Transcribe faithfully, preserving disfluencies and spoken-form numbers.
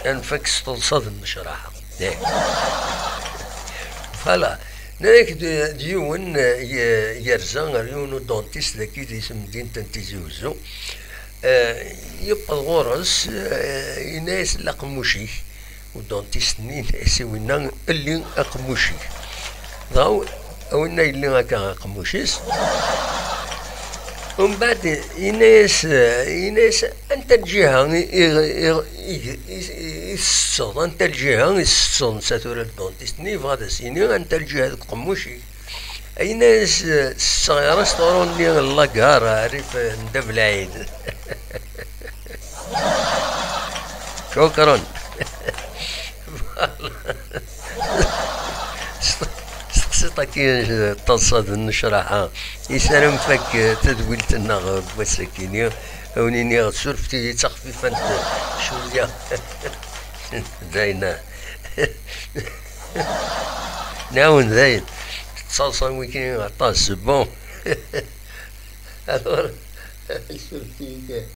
Ad nfak s teḍsa d nnecraḥa. Voilà. Nnan-ak d, d yiwen, eh, ye-, yerza ɣer yiwen udentist dagi di temdint n Tizi Uzzu. Eh, yewweḍ ɣur-s, eh, yenna-yas: "Lla aqemmuc-ik." Udentist-nni yenna-yas i winna: "Lli aqemmuc-ik." Dɣa a winna yelli akka aqemmuc-is. Umbeɛd yenna-yas, yenna-yas: "Anta lǧiha i, i, i, i, i, i tessetteḍ? Anta lǧiha i tessetteḍ?" Netta tura ldentist-nni yebɣa ad as-yini anta lǧiha deg uqemmuc-ik. Yenna-yas: "Setteɣ ɣer restaurant-nni n Lagar, rrif n Dda Belɛid." Cukran. Voilà. Steqsiḍ-agi taḍsa d nnecraḥa. Is ara nfak tadwilt-nneɣ n wass-agi-ni, a wen-iniɣ surfet-iyi d taxfifant cwiya. Dayen. Nɛawen dayen. Tettaḍsa wiki aṭas. Bon. Alors, surfet-iyi.